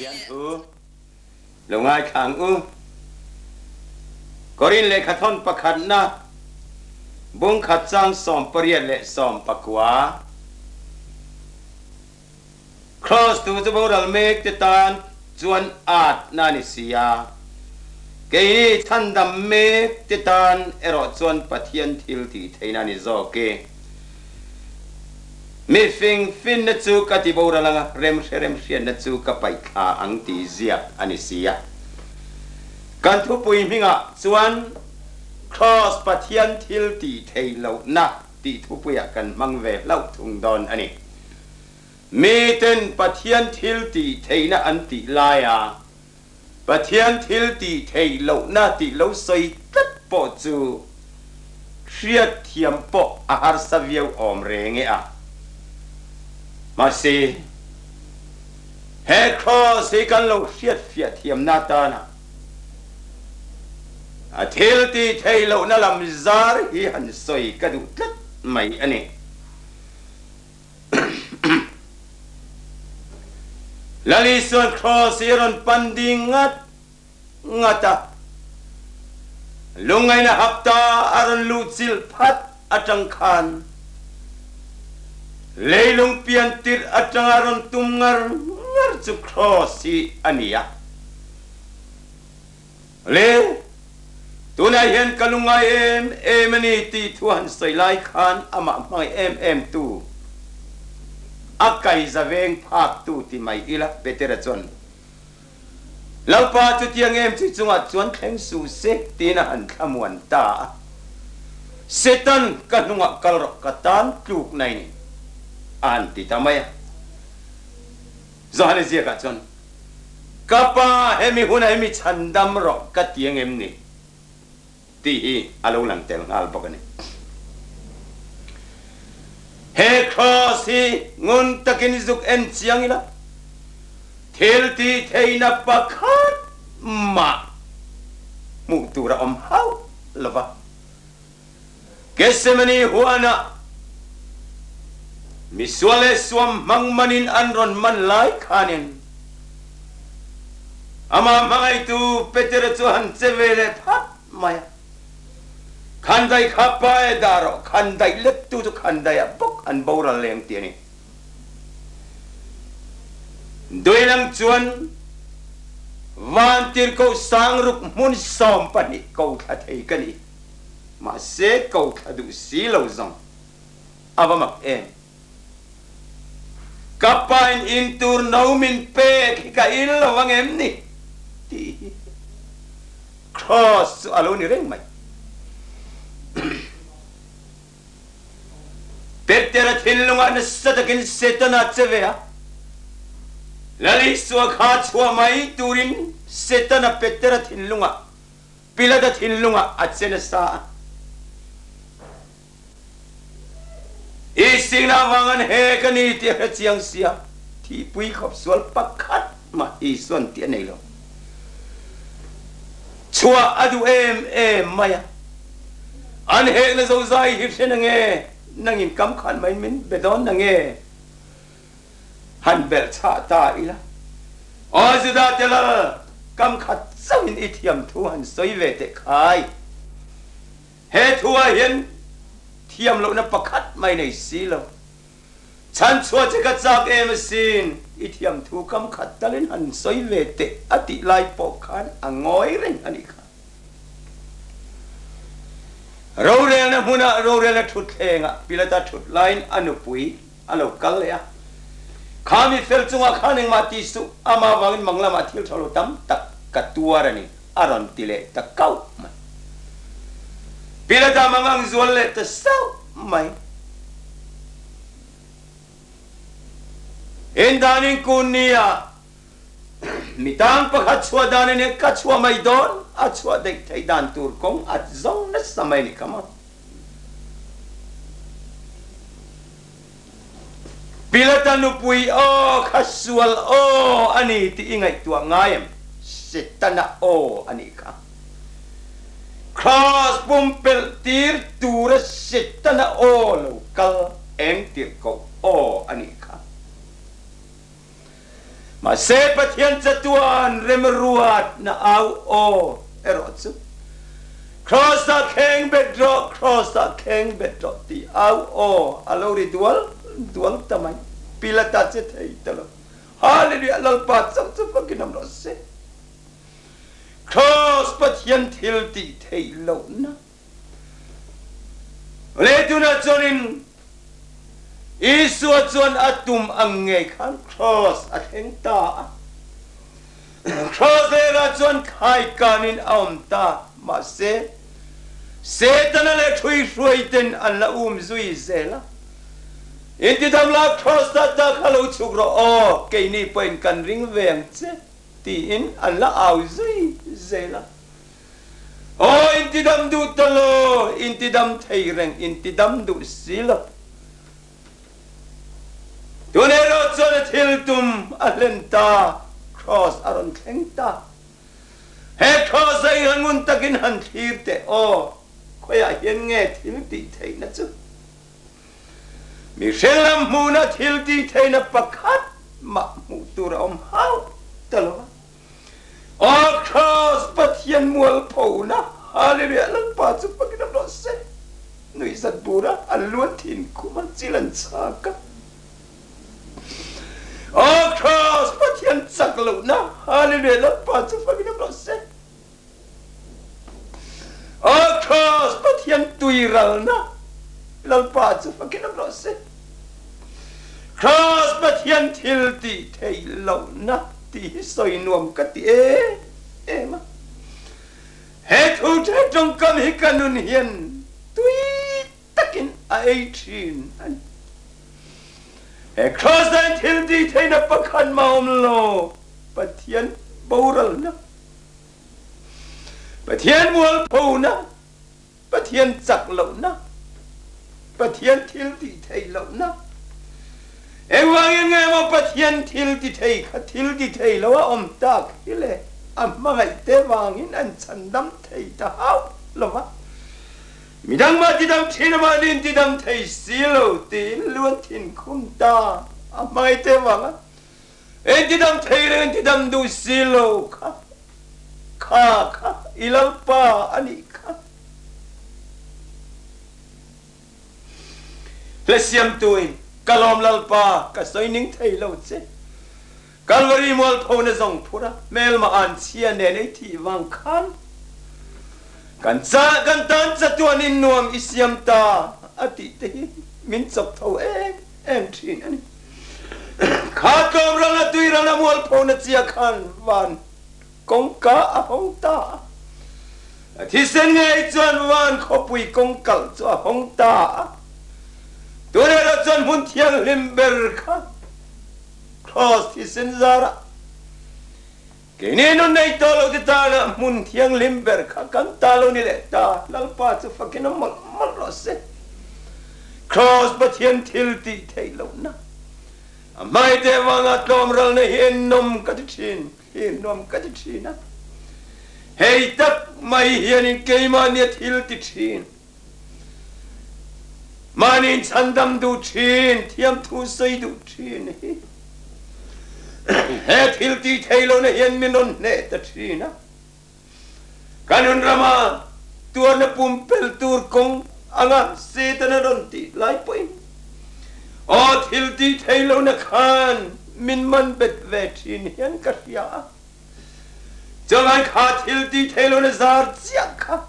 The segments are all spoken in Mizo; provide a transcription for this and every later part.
Pathian thu lo ngaithla ang u. Korin lehkhathawn pakhatna bungkhat chang 18 leh 19. Kraws tu chu boral mek te tan chuan atna a ni si a, keini chhandam mek te tan erawh chuan Pathian thil tih theihna a ni zawk e. Mi fing finna chu ka ti boral anga remhre remhriatna chu ka paih thla ang tih ziak a ni si a. Kan thupui hmingah chuan Kraws Pathian thil tih theih lohna tih thupuiah kan hmang ve hlauh thung dawn a ni. Miten Pathian thil tih theihna an tih laia Pathian thil tih theih lohna tih lo sawi tlat pawh chu hriatthiam pawh a harsa viau awm reng e a. Mahse, he Kraws hi kan lo hriatfiah thiamna atana a thil tih theih lohna lam zar hi han sawi ka duh tlat mai a ni. Lali chuan Kraws hi a rawn pan ding ngat ngat a, lungngaihna hapta a rawn luh chilh phat atang khan leilung pian tirh atanga rawn tum ngar ngar chu Kraws hi a ni a. Le, tunah hian ka lungngai em em a ni tih thu han sawi lai khan amah hmangaih em em tu, a kaiza veng phak tu ti mai ila Petera chuan, Lalpa chutiang em chi chungah chuan thleng suh se tiin a han thlamuan ta a. Satan ka hnungah kal rawh ka tan tluk na i ni a han ti ta mai a. Johane ziakah chuan, Ka pa, hemi hunah hi mi chhandam rawh ka ti ang em ni? tih hi a lo lang tel nghal bawk a ni. He kraws hi ngun takin zuk en chiang ila, thil tih theihna pakhat mah hmuh tur a awm hauh lo va. Gethsemane huanah misual leh suam hmang manin an rawn man lai khanin amah hmangaihtu Petera chu han che ve leh phat mai a. Khandai kha pa e dah rawh, khandai lettu chu khandaiah bawk an boral leng ti a ni. Duilang chuan Vantirhkoh sangruk hmun 12 ko thla thei ka ni. Mahse ko thla duh si lo zawng a va mak em. Ka pain in tur no min pek hi ka il lo ang em ni? tih hi Kraws chu a lo ni reng mai. Petera thinlungah nasa takin Setana che ve a, Lal Isua kha chhuah mai turin Setana Petera thinlungah Pilata thinlungah a che nasa a. Isina avang an hek a ni tih a hre chiang sia, thihpui khawp sual pakhat mah Isuan tih a nei lo. Chhuah a duh em em mai a. An hekna zozai hi hre na nge, nangin kam khan maiin min be dawn na nge? Han belh chhah ta ila. Aw Juda te lal, kam khat chauhin i thiam thu han sawi ve teh khai. He thu ah hian thiam lohna pakhat mai nei si lo. Chhan chhuah che ka chak em asin, i thiam thu kam khat talin han sawi ve teh a tih lai pawh khan a ngawi reng a nih kha. Rorelna hmunah rorelna thutthlengah Pilata thut laiin a nupui a lo kal leh a. Kha mi fel chungah khan engmah ti suh, amah avangin mang lamah thil tha lo tam tak ka tuar a ni, a rawn ti leh ta kauh mai. Pilata mang ang zual leh ta sauh mai. Indanin kun nia Mi tang pakhat chhuah dan in ka chhuah mai dawn, a chhuah daih theih dan tur kawng a zawng nasa mai a nih kha maw. Pilata nupui aw kha sual aw a ni tih i ngaihtuah ngai em? Setana aw a nih kha. Kraws pumpelh tir tura Setana aw lo kal eng tirhkoh aw a nih kha. Mahse Pathian chatuan remruat na au aw erawh chu Kraws ah kheng bet rawh, kraws ah kheng bet rawh tih au aw a lo ri dual dual ta mai. Pilata che thei ta lo. Hallelujah! Lalpa chauh chu fakin awm rawh se. Kraws Pathian thil tih theih lohna. Le tunah chuanin Isua chuan a tum ang ngei khan kraws a thleng ta a. Kraws lerah chuan khaikanin a awm ta. Mahse, Setana leh ṭhuihruaiten an la um zui zel a. Intidam la, kraws ta ta kha lo chhuk rawh aw, keini pawhin kan ring ve ang che, tiin an la au zui zel a. Aw intidam duh ta lo, intidam thei reng, intidam duh si lo. Tun erawh chuan a thil tum a hlen ta, Kraws a rawn thleng ta. He Kraws a i ngun takin han thlir teh aw, khawiah hian nge thil tih theihna chu? Mihring lam hmuna thil tih theihna pakhat mah hmuh tur a awm hauh ta lo a. Aw Kraws Pathian mualphona Hallelujah Lalpa chu fakin awm rawh se. Nuihzat bura an luan thin khum a chil an chak a. Aw Kraws Pathian chak lohna Hallelujah Lalpa chu fakin awm rawh se. Aw Kraws Pathian tuiralna Lalpa chu fakin awm rawh se. Kraws Pathian thil tih theih lohna tih hi sawi nuam ka ti em em a. He thu the tawngkam hi ka nun hian tui takin a ei thin a ni. He Kraws dain thil tih theihna pakhat mah awm lo, Pathian boralna, Pathian mualphona, Pathian chak lohna, Pathian thil tih theih lohna. Engvangin nge maw Pathian thil ti thei kha thil ti thei lo a awm tak hi le? A hmangaih te vangin an chhandam thei ta hauh lo va. Midang mah tidam thin a mahni tidam thei si lo tiin lu an thin khum ta. A hmangaih te vanga Eng tidam thei reng eng tidam duh si lo kha kha kha i Lalpa a nih kha. Hla siamtuin ka lawm Lalpa ka sawi ning thei lo che. Kalvari mualphona zawng phur a hmelma an chhia nen ei thih vang khan kan cha kan tan chatuan in nuam i siam ta a tih te hi min chawk tho em em thin a ni. Kha tlawm rana tui rana mualphona chia khan van kawngka a hawng ta a. A thisen ngei chuan van khawpui kawngkalh chu a hawng ta a. Tun erawh chuan hmun thianghlim ber kha Kraws thisen zarah keini nun nei tawh lo te tana hmun thianghlim ber kha kan ta lo ni leh ta. Lalpa chu fakin a mawlh mawlh rawh se. Kraws Pathian thil tih theih lohna a hmaite avanga tlawm ralna hi ennawm ka ti thin, thlir nuam ka ti thin a. Hei tak mai hianin keimahnia thil ti thin. Mahni inchhandam duh thin, thiamthu sawi duh thin hi he thil tih theih lohna hian min rawn hneh ta thin a. Kan hun rama tuarna pumpelh tur kawng anga Satan a rawn tih lai pawhin aw thil tih theih lohna khan min man bet ve thin hian ka hria a. Chulai kha thil ti thei lo na zar chiah kha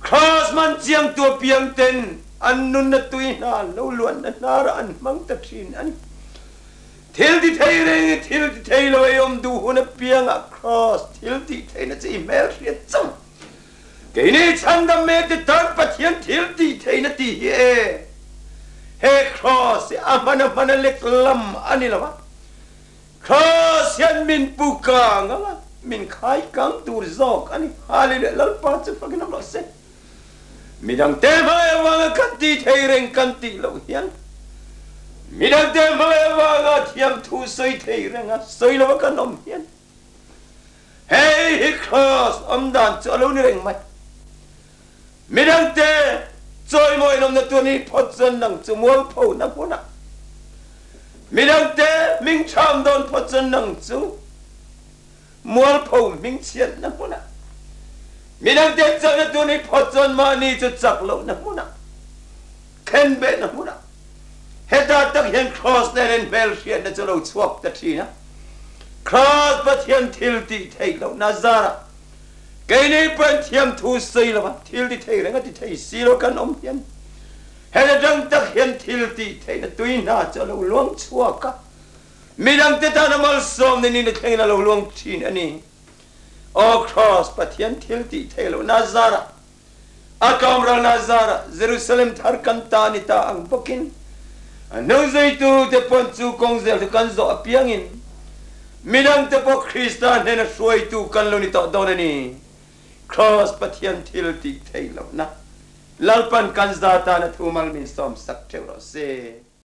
Kraws man chiang tu apiang ten an nun na tui hna lo luan na hnar ah an hmang ta thin a ni. Thil ti thei reng i thil ti thei lo ei awm duh hun apiang ah Kraws thil tih thei na che i hmel hriat chang. Keini chhandam mek te tan Pathian thil tih thei na tih hi e he Kraws hi a hman a hman a lek lam a ni lo a. Kraws hian min pu kang ang a, min khai kang tur zawk a ni. Hallelujah! Lalpa chu fakin awm rawh se. Midangte hmai avanga kan tih thei reng kan tih loh hian midangte hmai avanga thiamthu sawi thei renga sawi lova kan awm hian hei hi Kraws awm dan chu a lo ni reng mai. Midangte chawimawi lawmna tur ni phawt chuan nang chu mualpho na hmunah. Midangte hming ṭham dawn phawt chuan nang chu mualpho hmingchhiatna hmunah, midangte chakna tur ni phawt chuan mahni chu chak lohna hmunah, khenbehna hmunah, hetah tak hian Kraws nen in hmelhriatna chu lo chhuak ta ṭhin a. Kraws Pathian thil tih theih lohna zarah keini pawhin thiamthu sawi lova thil ti thei reng a ti thei si lo kan awm hian Heta dang tak hian thil tih theihna tui hna chu a lo luang chhuak a, midangte tana malsawmna nihna thlengin a lo luang thin a ni. Aw Kraws, Pathian thil tih theih lohna zarah, a tlawmralna zarah Jerusalem thar kan ta ni ta ang bawkin, a hnuzuitute pawn chu kawng zel chu kan zawh apiangin midangte pawh Krista hnena hruaitu kan lo ni tawh dawn a ni. Kraws, Pathian thil tih theih lohna. Lalpan kan za tana thu mal min sawmsak theuh rawh se.